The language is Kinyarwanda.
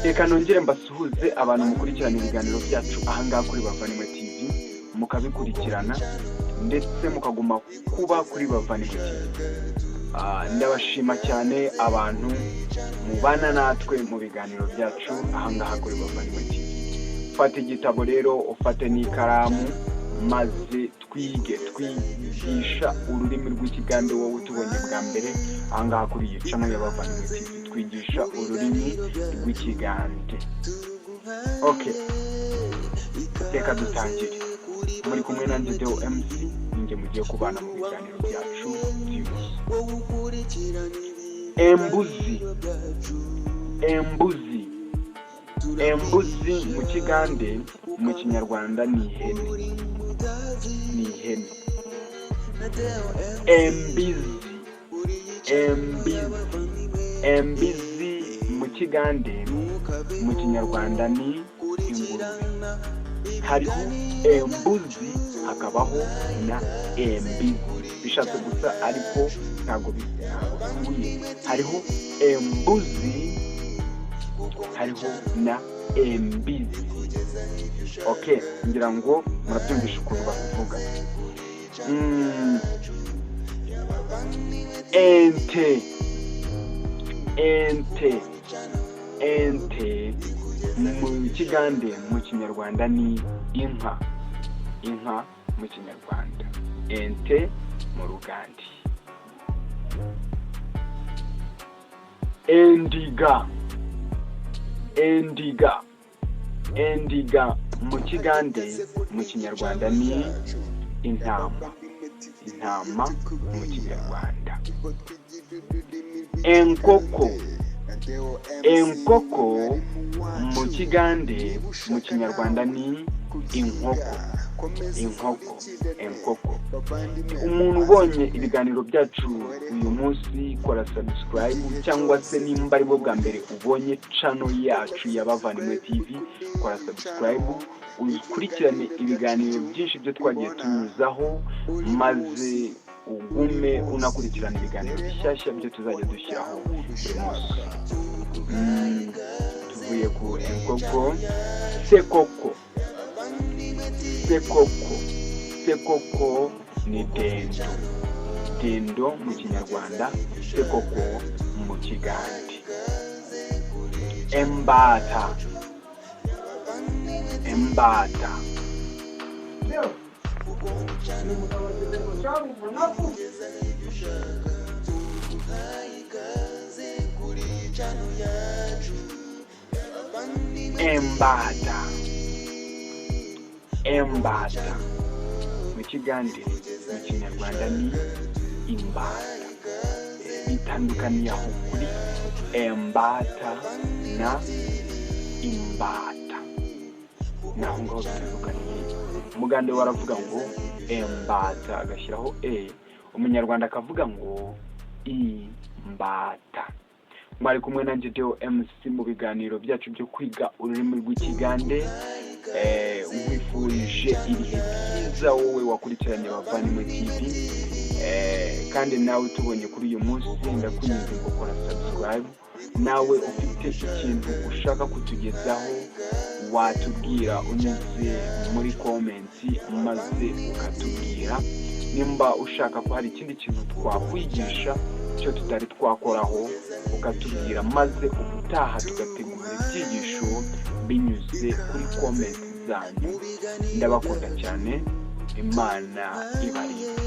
Reka nongere mbasuhuze abantu mukurikirana ibiganiro byacu ahangaha kuri Bavandimwe TV, mukabikurikirana ndetse mukaguma kuba kuri Bavandimwe TV. Ndabashima cyane abantu mubana natwe mu biganiro byacu ahangaha kuri Bavandimwe TV. Fata igitabo rero, ufate n'ikaramu, maze twige. Twigisha ururimi rw'Ikigande. Wowe utubonye bwa mbere ahangaha kuri iyi channel ya Bavandimwe TV, twigisha ururimi rw'Ikigande. Okay, reka dutangire. Muri kumwe nanjye Deo MC, ninjye mugiye kubana mu biganiro byacu by'uyu. Embuzi, embuzi, embuzi mu Kigande, mu Kinyarwanda ni ihene, ni ihene. Embizi, embizi, embizi mu Kigande, mu Kinyarwanda ni ingurube. Hariho embuzi, hakabaho na embizi, bishatse gusa ariko ntabwo bihuye. Hariho embuzi, hariho na embizi. Okay, ngira ngo murabyumvisha ukuntu babivuga. Ente, ente, ente mu Kigande, mu Kinyarwanda ni inka, inka mu Kinyarwanda, ente mu Rugande. Endiga, endiga, endiga mu Kigande, mu Kinyarwanda ni intama, intama mu Kinyarwanda. Enkoko, enkoko mu Kigande, mu Kinyarwanda ni inkoko, inkoko, enkoko. Umuntu ubonye ibiganiro byacu uyu munsi, kora subscribe, cyangwa se nimba aribwo bwa mbere ubonye channel yacu ya Bavandimwe TV, kora subscribe ukurikirane ibiganiro byinshi byo twagiye tunyuzaho, maze ugume unakurikirana ibiganiro bishyashya byo tuzajya dushyiraho buri munsi. Tuvuye ku enkoko. Sekoko, sekoko, sekoko ni dendo, dendo mu Kinyarwanda, sekoko mu Kigande. Embata, embata. Embata, embata mu Kigande, mu Kinyarwanda ni imbata. Bitandukaniye aho kuri embata na imbata, naho ngaho bitandukaniye. Umugande we aravuga ngo embata, agashyiraho e, Umunyarwanda akavuga ngo imbata. Mwari kumwe nanjye Deo MC mu biganiro byacu byo kwiga ururimi rw'Ikigande. Nkwifurije ibihe byiza wowe wakurikiranye Bavandimwe TV, kandi nawe tubonye kuri uyu munsi, ndakwinginze ngo kora subscribe. Nawe ufite ikintu ushaka kutugezaho, watubwira unyuze muri comment, maze ukatubwira nimba ushaka ko hari ikindi kintu twakwigisha cyo tutari twakoraho, ukatubwira, maze ubutaha tugategura ibyigisho binyuze kuri comment zanyu. Ndabakunda cyane, Imana ibarinde.